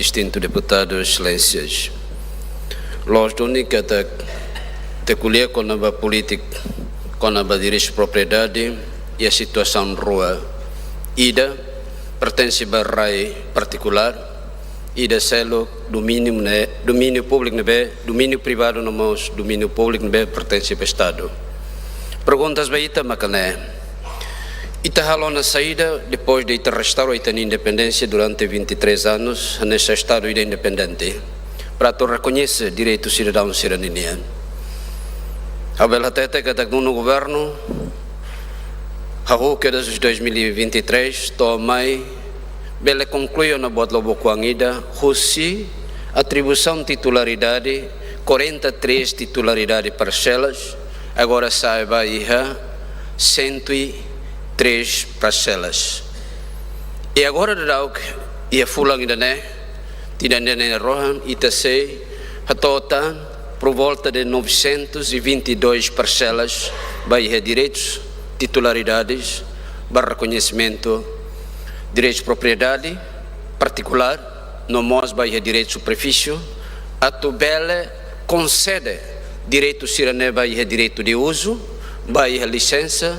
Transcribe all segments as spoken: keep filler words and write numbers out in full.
Distintu deputadu, exelénsias. Loos duni katak ita ko'alia kona-ba polítika, kona-ba direitu propriedade, iha situasaun rua. Ida pertense ba rai partikulár, ida seluk domíniu ne'e, domíniu públiku ne'ebé, domíniu privadu no mós domíniu públiku ne'ebé pertense ba Estadu. Perguntas ba ita maka ne'e. Ita halo ona saida depois de ita restaura ita-nia independénsia durante vinte e três anos, hanesan Estadu ida independente, para atu rekoñese direitu sidadaun sira ninian? Ha'u bele hatete katak nonu governu, hahú kedas husi dois mil e vinte e três to'o mai, bele konklui ona buat lobo-kuang ida, husi atribuisaun titularidade, quarenta e três titularidade parselas, agora sa'e ba iha cento e três parselas. I agora daudaun, iha fulan ida-ne'e, tinan ida-ne'e nia rohan, ita sei hato'o tan por volta de novecentos e vinte e dois parselas ba iha direitus titularidades ba rekoñesimentu direitu propriedade partikulár, no mós ba iha direitu superfísie, atu bele konsede direitu sira-ne'e ba iha direitu de uzu, ba iha lisensa,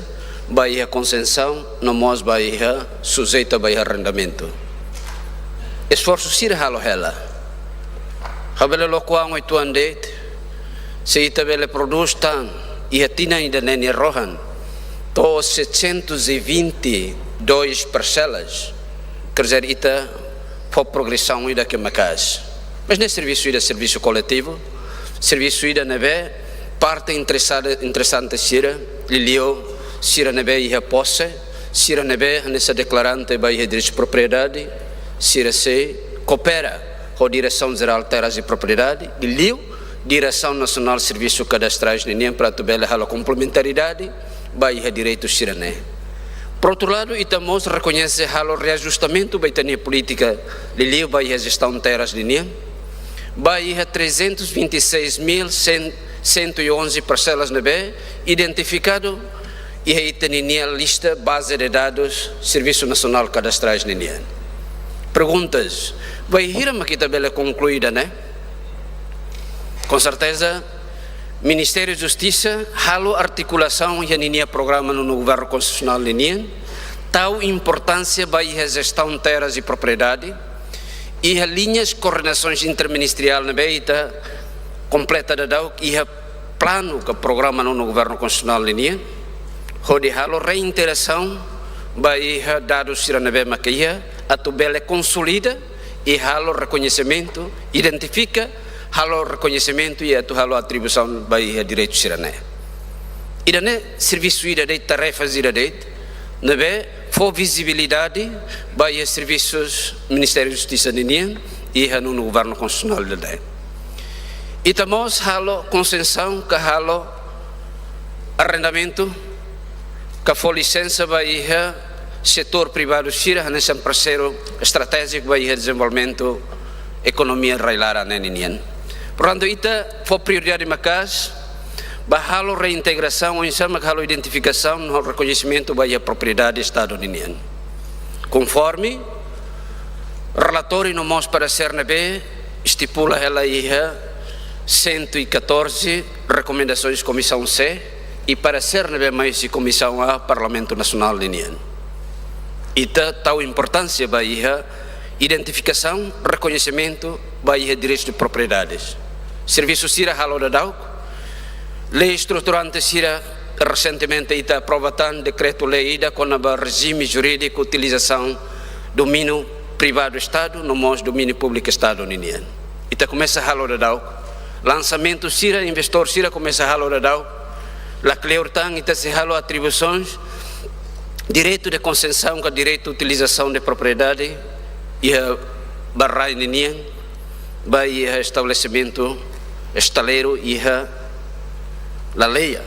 ba iha konsesaun, no mós ba iha sujeita ba iha arrendamentu. Esforsu sira halo hela. Ha'u bele loke-an uitoan de'it, se ita bele prodús tan iha tinan ida-ne'e nia rohan to'o setecentos e vinte e dois parselas, quer dizer, ita fó progresaun ida ke maka'as. Mas ne'e servisu ida, servisu koletivu, servisu ida ne'ebé parte interesada, interesante sira, liuliu sira ne'ebé iha pose, sira ne'ebé hanesan deklarante ba iha direitu propriedade, sira sei koopera ho Diresaun Jerál Terras e Propriedade, liuliu Diresaun Nasionál Servisu Kadastrais ninian, para atu bele halo komplementaridade ba iha direitu sira-ne'e. Por outro lado, ita mós rekoñese halo reajustamentu ba ita-nia polítika, liuliu ba iha jestaun terras ninian, ba iha trezentos e vinte e seis mil cento e onze parselas ne'ebé identifikadu iha ita-nia lista baze de dadus Servisu Nasionál Kadastrais ninian. Perguntas, bainhira mak ita bele konklui ida-ne'e? Com certeza, Ministériu Justisa halo artikulasaun iha ninia programa nonu governu konstitusionál ninian, tau importánsia ba iha jestaun terras e propriedade, iha liñas koordenasoens interministeriál ne'ebé ita kompleta daudaun, iha planu ka programa nonu governu konstitusionál ninian, hodi halo reinterasaun ba iha dadus sira ne'ebé maka iha, atu bele konsolida i halo rekoñesimentu, identifika, halo rekoñesimentu i atu halo atribuisaun ba iha direitu sira-ne'e. Ida-ne'e servisu ida de'it, tarefa ida de'it, ne'ebé fó vizibilidade ba iha servisus Ministériu Justisa ninian iha nonu governu konstitusionál ida-ne'e. Ita mós halo konsesaun ka halo arrendamentu ka fó lisensa ba iha setór privadu sira hanesan parseiru estratéjiku ba iha dezenvolvimentu ekonomia rai-laran ne'e ninian. Portantu, ita fó prioridade maka'as ba halo reintegrasaun, oinsá mak halo identifikasaun no rekoñesimentu ba iha propriedade Estadu ninian. Konforme relatóriu no mós paresér ne'ebé estipula hela iha cento e catorze, rekomendasoens Komisaun C, i paresér ne'ebé mai husi Komisaun A, Parlamentu Nasionál ninian. Ita tau importánsia ba iha identifikasaun, rekoñesimentu ba iha direitu de propriedades. Servisu sira halo daudaun, lei estruturante sira, resentemente ita aprova tan dekretu-lei ida kona-ba rejime jurídiku utilizasaun domíniu privadu Estadu no mós domíniu públiku Estadu ninian. Ita komesa halo daudaun. Lansamentu sira, investidór sira komesa halo daudaun. La kleur tan ita sei halo atribuisoens, direitu de konsesaun ka direitu utilizasaun de propriedade iha ba rai ninian, ba iha estabelesimentu estaleiru iha Laleia,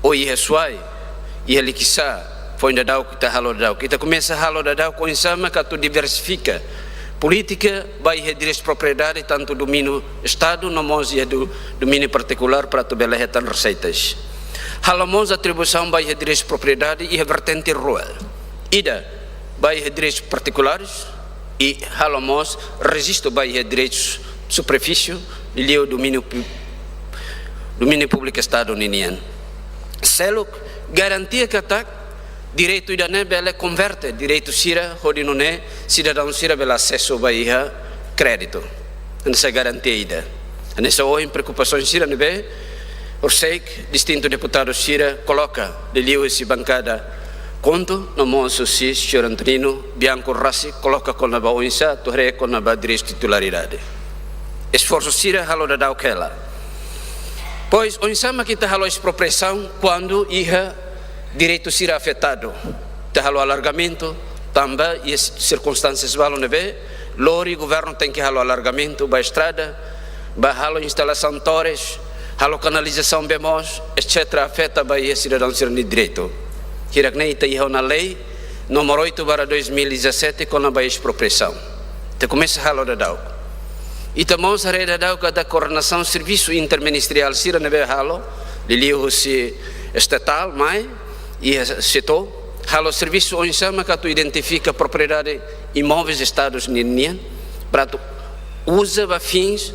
ou iha Suai, iha Likisá, foin daudaun ita halo daudaun. Ita komesa halo daudaun oinsá mak atu diversifika polítika ba iha direitu propriedade, tantu domíniu Estadu no mós iha do-, domíniu partikulár, para atu bele hetan reseitas. Halo mós atribuisaun ba iha direitu propriedade iha vertente rua. Ida, ba iha direitus partikulares, i halo mós rejistu ba iha direitu superfísie, liuliu domíniu pu-, domíniu públiku Estadu ninian. Seluk, garantia katak direitu ida-ne'e bele konverte direitu sira hodi nune'e sidadaun sira bele asesu ba iha kréditu. Ida-ne'e garantia ida. Ida-ne'e ohin preokupasaun sira ne'ebé horisehik distintu deputadu sira koloka, liuliu husi bankada KHUNTO, no mós husi señór Antonino Bianco rasik koloka kona-ba oinsá atu haree kona-ba direitu titularidade. Esforsu sira halo daudauk hela. Pois, oinsá mak ita halo espropriasaun kuandu iha direitu sira afetadu? Ita halo alargamentu, tanba iha sirkunstánsia balu ne'ebé lori governu tenke halo alargamentu ba estrada, ba halo instalasaun tores, halo kanalizasaun bee moos, et cetera, afeta ba iha sidadaun sira-nia direitu. Hirak-ne'e ita iha ona lei número oito barra dois mil e dezassete kona-ba espropriasaun. Ita komesa halo daudauk. Ita mós haree daudauk katak koordenasaun servisu interministeriál sira ne'ebé halo, liuliu husi estatal mai iha SEATOU, halo servisu oinsá mak atu identifika propriedade imóveis Estadu ninian, para atu uza ba fins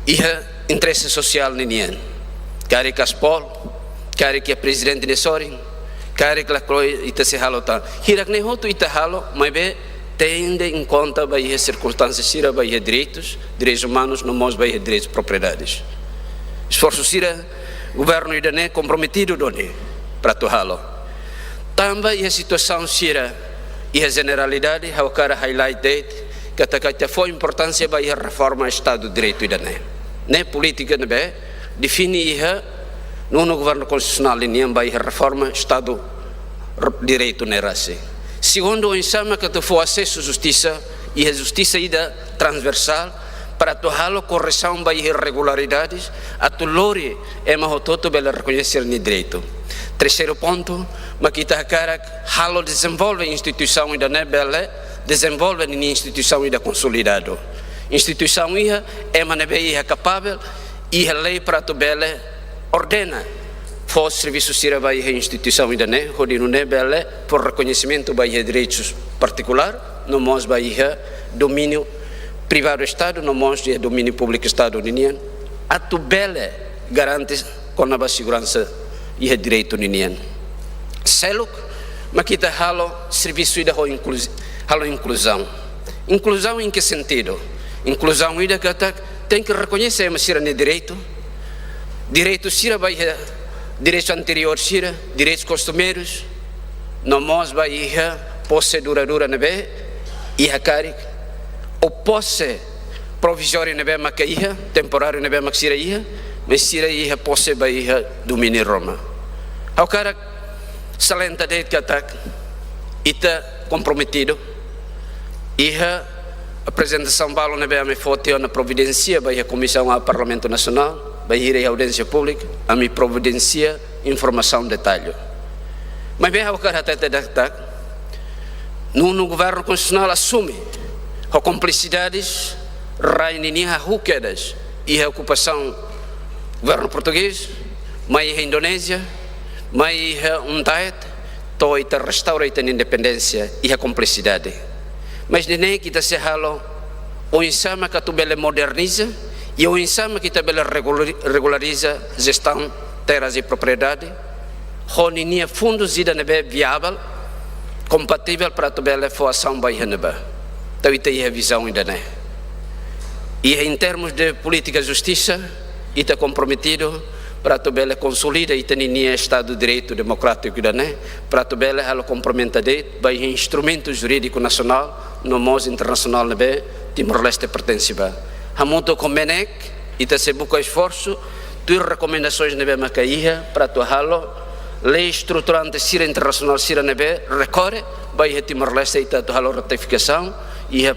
iha interese sosiál ninian. Karik ASPOL, karik iha prezidente nia sorin, karik lakohi, ita sei halo tan. Hirak-ne'e hotu ita halo, maibé tende en konta ba iha sirkunstánsia sira ba iha direitus, direitus umanus, no mós ba iha direitus propriedades. Esforsu sira, governu ida-ne'e komprometidu duni para atu halo. Tanba iha situasaun sira, iha jeneralidade, ha'u hakarak highlight de'it katak ita fó importánsia ba iha reforma Estadu Direitu ida-ne'e. Ne'e polítika ne'ebé define iha nonu governu konstitusionál ninian ba iha reforma Estadu r-, Direitu ne'e rasik. Segundu, oinsá mak atu fó asesu justisa, iha justisa ida transversál, para atu halo korresaun ba iha irregularidades, atu lori ema hotu-hotu bele rekoñese nia direitu. Terseiru pontu, mak ita hakarak halo dezenvolve instituisaun ida-ne'e bele dezenvolve ninia instituisaun ida konsolidadu. Instituisaun iha, ema ne'ebé iha kapabel, iha lei para atu bele ordena fó servisu sira ba iha instituisaun ida-ne'e, hodi nune'e bele fó rekoñesimentu ba iha direitus partikulár, no mós ba iha domíniu privadu Estadu, no mós iha domíniu públiku Estadu ninian, atu bele garante kona-ba seguransa iha direitu ninian. Seluk, mak ita halo servisu ida ho inkluzi-, halo inkluzaun. Inkluzaun em que sentido? Inkluzaun ida katak tenke rekoñese ema sira-nia direitu, direitu sira ba iha direitu anteriór sira, direitus kostumeirus, no mós ba iha pose duradura ne'ebé iha karik, ou pose provizóriu ne'ebé maka iha, temporáriu ne'ebé mak sira iha, mas sira iha pose ba iha domíniu ruma. Ha'u hakarak salienta de'it katak ita komprometidu, iha aprezentasaun balu ne'ebé ami foti ona providensia ba iha Komisaun A Parlamentu Nasionál, ba iha audiénsia públika, ami providensia informasaun detallu. Maibé ha'u hakarak hatete katak, nonu governu konstitusionál asume ho komplisidades rai ninian hahú kedas, iha okupasaun governu portugés, mai iha Indonézia, mai iha UNTAET, to'o ita restaura ita-nia independénsia iha komplisidade. Mas ne'e ita sei halo oinsá mak atu bele moderniza, i oinsá mak ita bele regulari-, regulariza jestaun terras i propriedade, ho ninia fundus ida ne'ebé viável, kompativel para atu bele fó asaun ba iha ne'ebá. Entaun ita iha vizaun ida-ne'e. I em termos de polítika justisa, ita komprometidu para atu bele konsolida ita ninia Estadu Direitu Demokrátiku ida-ne'e, para atu bele halo komplementa de'it ba iha instrumentu jurídiku nasionál, no mós internasionál ne'ebé Timor-Leste pertense ba. Hamutuk ho MNEK, ita sei buka esforsu, tuir rekomendasoens ne'ebé maka iha, para atu halo lei estruturante sira internasionál sira ne'ebé rekorre ba iha Timor-Leste, ita atu halo ratifikasaun, iha,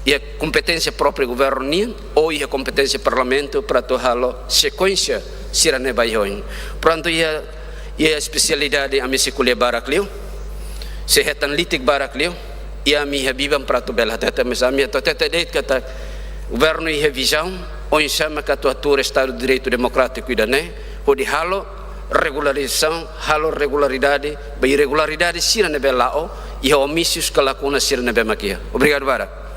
iha kompeténsia própriu governu nian, ou iha kompeténsia parlamentu, para atu halo sekuénsia sira ne'e ba iha oin. Prontu, iha, iha espesialidade ami sei ko'alia barak liu, sei hetan litik barak liu, i ami iha biban para atu bele hatete, mas ami atu hatete de'it katak governu iha vizaun oinsá mak atu hatuur Estadu Direitu Demokrátiku ida-ne'e, hodi halo regularizasaun, halo regularidade ba irregularidade sira ne'ebé la'o, iha omísius ka lakuna sira ne'ebé mak iha. Obrigadu barak.